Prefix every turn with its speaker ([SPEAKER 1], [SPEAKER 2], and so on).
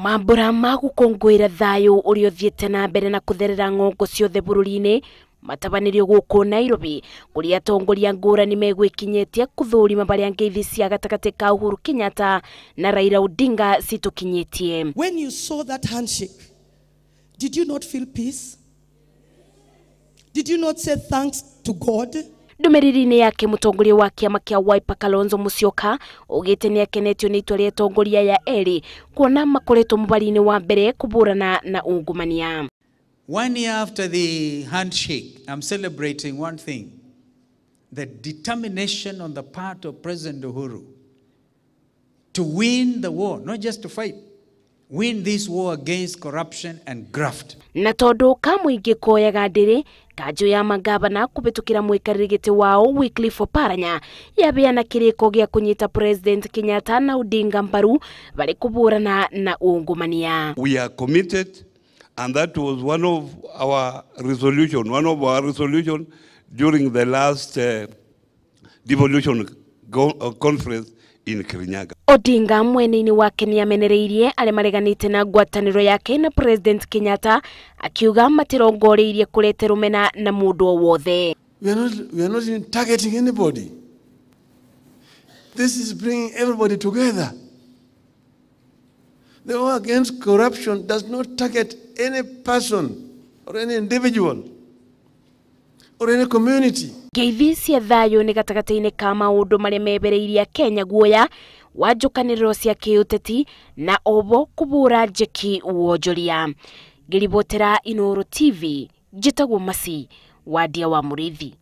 [SPEAKER 1] Mambura ma gũkũngũĩra thayũ ũrĩa ũthiĩte na mbere na kũtherera ng'ongo ciothe bũrũri-inĩ matabanirio gũkũ Nairobi kũrĩa atongoria ngũrani megwĩkinyĩtie kũthũrima barĩa ngeithi cia gatagatĩ ka Uhuru Kenyatta na Raila Odinga citũkinyĩtie.
[SPEAKER 2] When you saw that handshake, did you not feel peace? Did you not say thanks to God?
[SPEAKER 1] Ndũmĩrĩri-inĩ yake mũtongoria wa kĩama kĩa Wiper Kalonzo Musyoka augĩte nĩakenetio nĩ itua rĩa atongoria ya erĩ kuona makoretwo mũbari-inĩ wa mbere kũbũrana na ungumania.
[SPEAKER 3] 1 year after the handshake, I'm celebrating one thing: the determination on the part of President Uhuru to win the war, not just to fight, win this war against corruption and graft.
[SPEAKER 1] Na tondu kamũingĩ koyaga ndĩrĩ kanjũ ya mangabana kũbĩtũkĩra mũikarĩri gĩtĩ wao Wycliffe Oparanya yabeana kĩrĩko gĩa kũnyita President Kenyatta na Odinga mbaru barĩ kũbũrana na ungumania.
[SPEAKER 4] We are committed, and that was one of our resolution, one of our resolution during the last devolution conference in Kirinyaga.
[SPEAKER 1] Odinga mwene-inĩ wake nĩamenereirie arĩa mareganĩte na ngwatanĩro yake na President Kenyatta akiuga matirongoreirie kũrete rũmena na mũndũ o wothe.
[SPEAKER 5] We are not targeting anybody. This is bringing everybody together. The war against corruption does not target any person or any individual or any community.
[SPEAKER 1] Ngeithi cia thayũ nĩ gatagatĩ-inĩ ka maũndũ marĩa mebereirie Kenya guoya wa njũkanĩrĩro cia kĩũteti na obo kũbũra njeki wonjoria. Ngĩribotera Inooro TV, njĩtagwo Masi Wadia wa Mũrĩithi.